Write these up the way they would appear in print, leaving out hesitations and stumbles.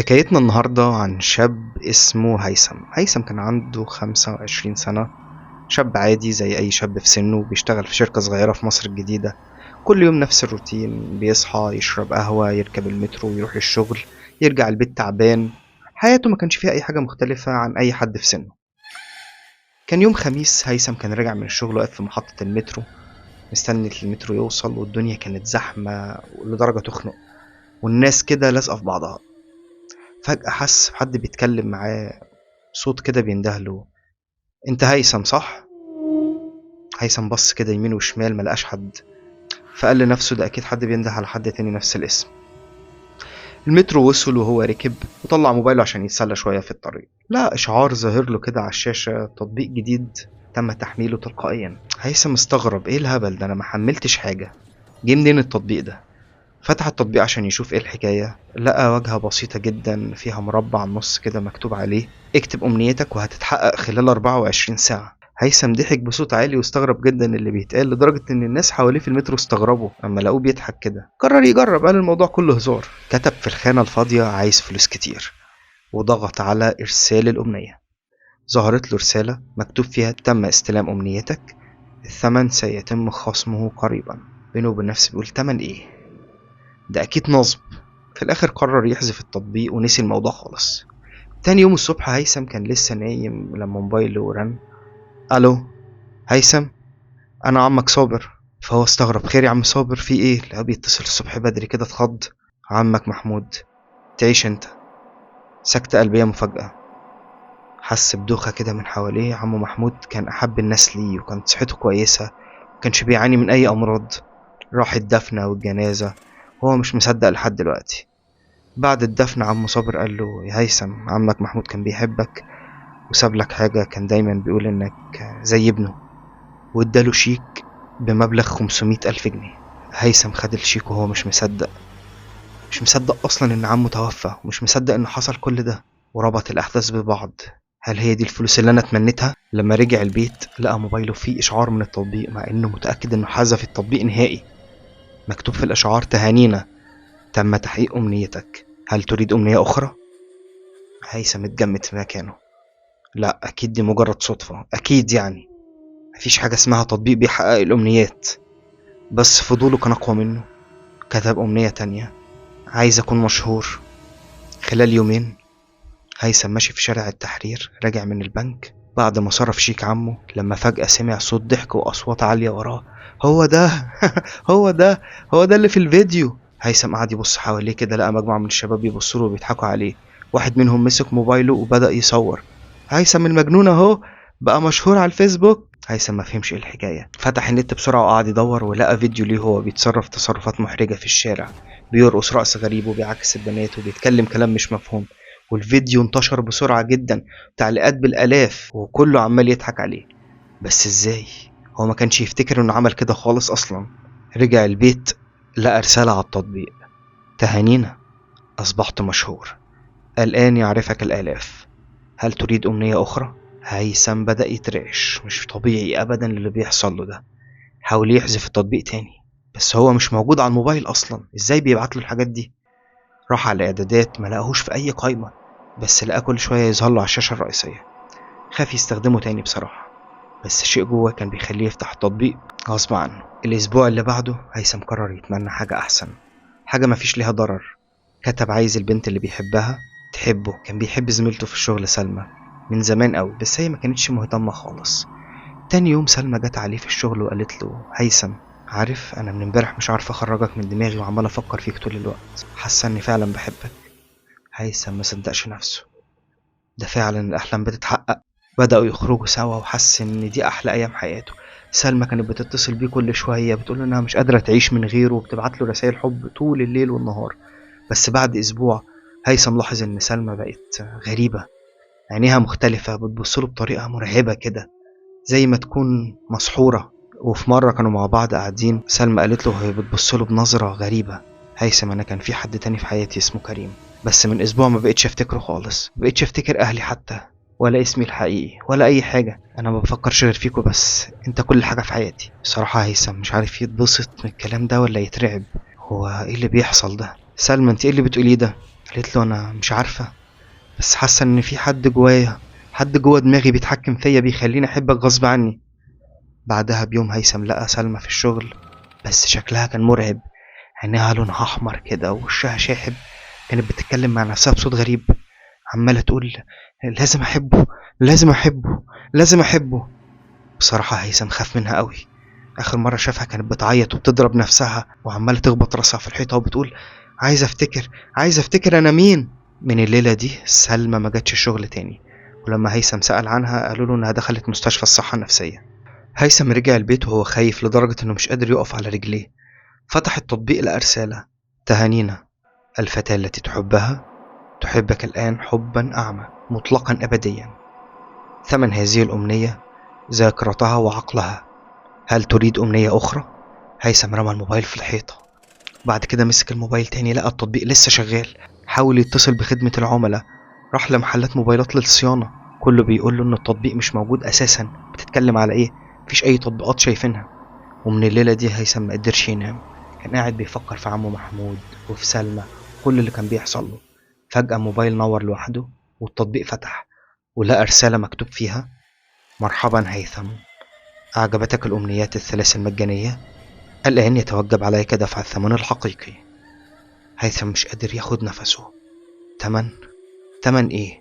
حكايتنا النهاردة عن شاب اسمه هيثم. هيثم كان عنده 25 سنة، شاب عادي زي أي شاب في سنه، بيشتغل في شركة صغيرة في مصر الجديدة. كل يوم نفس الروتين، بيصحى يشرب قهوة، يركب المترو، يروح الشغل، يرجع البيت تعبان. حياته ما كانش فيها أي حاجة مختلفة عن أي حد في سنه. كان يوم خميس، هيثم كان راجع من الشغل، واقف في محطة المترو مستني المترو يوصل، والدنيا كانت زحمة لدرجة تخنق، والناس كده لازقة في بعضها. فجأة حس حد بيتكلم معاه، صوت كده بيندهله، انت هيثم صح؟ هيثم بص كده يمين وشمال ما لقاش حد، فقال لنفسه ده اكيد حد بينده على حد تاني نفس الاسم. المترو وصل وهو ركب وطلع موبايله عشان يتسلى شوية في الطريق. لا اشعار ظاهر له كده على الشاشة، تطبيق جديد تم تحميله تلقائيا. هيثم استغرب، ايه الهبل ده، انا ما حملتش حاجة، جه منين التطبيق ده؟ فتح التطبيق عشان يشوف ايه الحكاية، لقى واجهة بسيطة جدا فيها مربع على النص كده مكتوب عليه اكتب امنيتك وهتتحقق خلال 24 ساعة. هيثم ضحك بصوت عالي واستغرب جدا اللي بيتقال، لدرجة ان الناس حواليه في المترو استغربوا اما لقوه بيضحك كده. قرر يجرب، قال الموضوع كله هزار. كتب في الخانة الفاضية عايز فلوس كتير، وضغط على ارسال الامنية. ظهرت له رسالة مكتوب فيها تم استلام امنيتك، الثمن سيتم خصمه قريبا. بينه وبين نفسه بيقول تمن ايه ده، اكيد نصب. في الاخر قرر يحذف التطبيق ونسي الموضوع خالص. تاني يوم الصبح هيثم كان لسه نايم لما موبايله رن. الو هيثم، انا عمك صابر. فهو استغرب، خير يا عم صابر في ايه؟ لا بيتصل الصبح بدري كده اتخض. عمك محمود، تعيش انت. سكتة قلبية مفاجأة، حس بدوخة كده من حواليه. عمه محمود كان احب الناس ليه، وكانت صحته كويسة، وكانش بيعاني من اي امراض. راح الدفنة والجنازة هو مش مصدق لحد دلوقتي. بعد الدفن عمه صابر قال له يا هيثم، عمك محمود كان بيحبك وساب لك حاجة، كان دايما بيقول انك زي ابنه، واداله شيك بمبلغ 500,000 جنيه. هيثم خد الشيك وهو مش مصدق، مش مصدق اصلا ان عمه توفى، ومش مصدق ان حصل كل ده، وربط الاحداث ببعض. هل هي دي الفلوس اللي انا اتمنيتها؟ لما رجع البيت لقى موبايله فيه اشعار من التطبيق، مع انه متأكد انه حذف التطبيق نهائي. مكتوب في الاشعار تهانينا، تم تحقيق امنيتك، هل تريد امنية اخرى؟ هيثم اتجمد في مكانه. لا اكيد دي مجرد صدفة، اكيد يعني مفيش حاجة اسمها تطبيق بيحقق الامنيات. بس فضوله كان اقوى منه، كتب امنية تانية، عايز اكون مشهور. خلال يومين هيثم ماشي في شارع التحرير راجع من البنك بعد ما صرف شيك عمه، لما فجأة سمع صوت ضحك وأصوات عالية وراه. هو ده هو ده، هو ده اللي في الفيديو. هيثم قعد يبص حواليه كده، لقى مجموعة من الشباب بيبصوا له وبيضحكوا عليه. واحد منهم مسك موبايله وبدأ يصور. هيثم المجنون اهو بقى مشهور على الفيسبوك. هيثم ما فهمش ايه الحكاية، فتح النت بسرعة وقعد يدور، ولقى فيديو ليه هو بيتصرف تصرفات محرجة في الشارع، بيرقص رقص غريب وبيعكس البنات وبيتكلم كلام مش مفهوم. والفيديو انتشر بسرعة جدا، تعليقات بالآلاف، وكله عمال يضحك عليه. بس ازاي؟ هو ما كانش يفتكر انه عمل كده خالص اصلا. رجع البيت لقى رسالة على التطبيق، تهانينا اصبحت مشهور، الآن يعرفك الآلاف، هل تريد أمنية أخرى؟ هيثم بدأ يترعش، مش طبيعي أبدا اللي بيحصل له ده. حاول يحذف التطبيق تاني، بس هو مش موجود على الموبايل أصلا، ازاي بيبعت له الحاجات دي؟ راح على الإعدادات ما لقاهوش في أي قايمة، بس لقاه كل شوية يظهر له على الشاشة الرئيسية. خاف يستخدمه تاني بصراحة، بس شيء جوه كان بيخليه يفتح التطبيق غصب عنه. الأسبوع اللي بعده هيثم قرر يتمنى حاجة أحسن، حاجة ما فيش ليها ضرر. كتب عايز البنت اللي بيحبها تحبه. كان بيحب زميلته في الشغل سلمى من زمان قوي، بس هي ما كانتش مهتمة خالص. تاني يوم سلمى جت عليه في الشغل وقالت له هيثم، عارف أنا من امبارح مش عارفة أخرجك من دماغي وعمال أفكر فيك طول الوقت، حاسة إني فعلا بحبك. هيثم ما صدقش نفسه، ده فعلا الأحلام بتتحقق. بدأوا يخرجوا سوا وحس إن دي أحلى أيام حياته. سلمى كانت بتتصل بيه كل شوية، بتقول إنها مش قادرة تعيش من غيره، وبتبعت له رسائل حب طول الليل والنهار. بس بعد أسبوع هيثم لاحظ إن سلمى بقت غريبة، عينيها مختلفة، بتبصله بطريقة مرعبة كده زي ما تكون مسحورة. وفي مرة كانوا مع بعض قاعدين، سلمى قالت له وهي بتبصله بنظرة غريبة، هيثم أنا كان في حد تاني في حياتي اسمه كريم، بس من أسبوع ما بقتش أفتكره خالص، ما بقتش أفتكر أهلي حتى، ولا اسمي الحقيقي، ولا أي حاجة، أنا ما بفكرش غير فيكوا بس، أنت كل حاجة في حياتي. بصراحة هيثم مش عارف يتبسط من الكلام ده ولا يترعب، هو إيه اللي بيحصل ده؟ سلمى أنت إيه اللي بتقوليه ده؟ قالت له أنا مش عارفة، بس حاسة إن في حد جوايا، حد جوا دماغي بيتحكم فيا، بيخليني أحبك غصب عني. بعدها بيوم هيثم لقى سلمى في الشغل، بس شكلها كان مرعب، عينيها لونها أحمر كده ووشها شاحب. كانت بتتكلم مع نفسها بصوت غريب، عمالة تقول لازم أحبه، لازم أحبه، لازم أحبه. بصراحة هيثم خاف منها قوي. آخر مرة شافها كانت بتعيط وبتضرب نفسها وعمالة تخبط راسها في الحيطة وبتقول عايز أفتكر، عايز أفتكر أنا مين. من الليلة دي سلمى ما جاتش الشغل تاني، ولما هيثم سأل عنها قالوا له إنها دخلت مستشفى الصحة النفسية. هيثم رجع البيت وهو خايف لدرجة إنه مش قادر يقف على رجليه. فتح التطبيق لقى رسالة: تهانينا، الفتاة التي تحبها تحبك الآن حبا أعمى مطلقا أبديا. ثمن هذه الأمنية ذاكرتها وعقلها. هل تريد أمنية أخرى؟ هيثم رمى الموبايل في الحيطة. بعد كده مسك الموبايل تاني، لقى التطبيق لسه شغال. حاول يتصل بخدمة العملاء، راح لمحلات موبايلات للصيانة، كله بيقول له إن التطبيق مش موجود أساسا. بتتكلم على إيه؟ مفيش أي تطبيقات شايفينها. ومن الليلة دي هيثم ما قدرش ينام، كان قاعد بيفكر في عمه محمود وفي سلمى، كل اللي كان بيحصل له. فجأة موبايل نور لوحده والتطبيق فتح، ولقى رسالة مكتوب فيها: مرحبا هيثم، أعجبتك الأمنيات الثلاث المجانية؟ الآن يتوجب عليك دفع الثمن الحقيقي. هيثم مش قادر ياخد نفسه. تمن؟ تمن إيه؟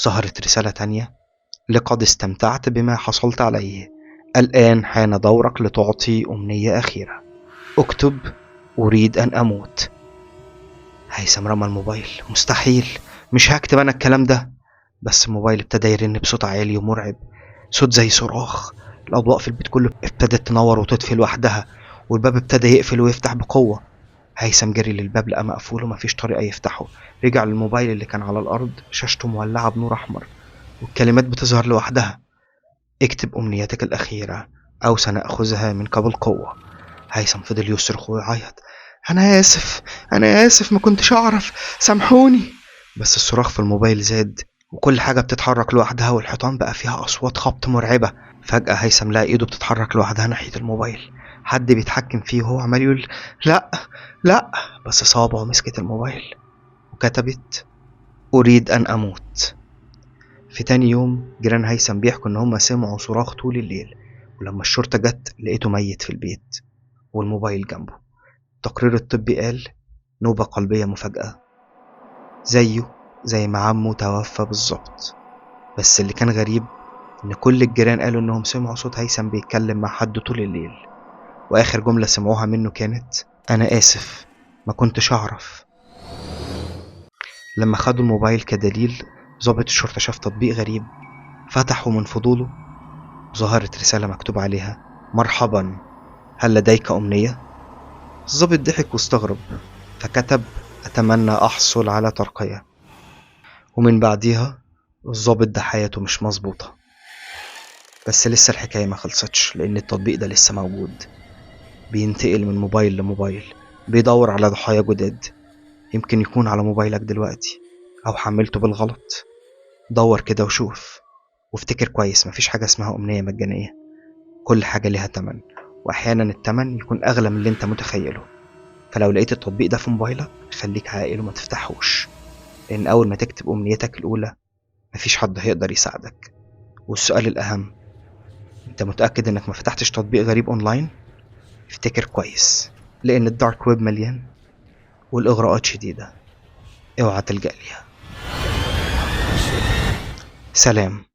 ظهرت رسالة تانية: لقد استمتعت بما حصلت عليه، الآن حان دورك لتعطي أمنية أخيرة، اكتب أريد أن أموت. هيثم رمى الموبايل، مستحيل، مش هكتب أنا الكلام ده. بس الموبايل ابتدى يرن بصوت عالي ومرعب، صوت زي صراخ. الأضواء في البيت كله ابتدت تنور وتطفي لوحدها، والباب ابتدى يقفل ويفتح بقوة. هيثم جري للباب لقى مقفول ومفيش طريقة يفتحه. رجع للموبايل اللي كان على الأرض، شاشته مولعة بنور أحمر والكلمات بتظهر لوحدها: اكتب أمنيتك الأخيرة أو سنأخذها منك بالقوة. هيثم فضل يصرخ ويعيط: أنا آسف، أنا آسف، ما كنتش أعرف، سامحوني. بس الصراخ في الموبايل زاد، وكل حاجة بتتحرك لوحدها، والحيطان بقى فيها أصوات خبط مرعبة. فجأة هيثم لقى إيده بتتحرك لوحدها ناحية الموبايل، حد بيتحكم فيه وهو عمال يقول لا لا، بس صوابعه مسكت الموبايل وكتبت أريد أن أموت. في تاني يوم جيران هيثم بيحكوا إن هم سمعوا صراخ طول الليل، ولما الشرطة جت لقيته ميت في البيت والموبايل جنبه. التقرير الطبي قال نوبة قلبية مفاجأة، زيه زي ما عمه توفى بالظبط. بس اللي كان غريب إن كل الجيران قالوا إنهم سمعوا صوت هيثم بيتكلم مع حد طول الليل، وآخر جملة سمعوها منه كانت أنا آسف، ما كنتش أعرف. لما خدوا الموبايل كدليل، ضابط الشرطة شاف تطبيق غريب، فتحه من فضوله، ظهرت رسالة مكتوب عليها مرحبا، هل لديك أمنية؟ الضابط ضحك واستغرب، فكتب أتمنى أحصل على ترقية. ومن بعديها الضابط ده حياته مش مظبوطة. بس لسه الحكاية ما خلصتش، لأن التطبيق ده لسه موجود، بينتقل من موبايل لموبايل، بيدور على ضحايا جداد. يمكن يكون على موبايلك دلوقتي أو حملته بالغلط. دور كده وشوف، وافتكر كويس، مفيش حاجة اسمها أمنية مجانية، كل حاجة ليها تمن، وأحيانا التمن يكون أغلى من اللي انت متخيله. فلو لقيت التطبيق ده في موبايلك خليك عاقل وما تفتحوش، لأن أول ما تكتب أمنيتك الأولى مفيش حد هيقدر يساعدك. والسؤال الأهم، انت متأكد انك ما فتحتش تطبيق غريب أونلاين؟ افتكر كويس، لأن ال dark web مليان والإغراءات شديدة، اوعى تلجأ ليها. سلام.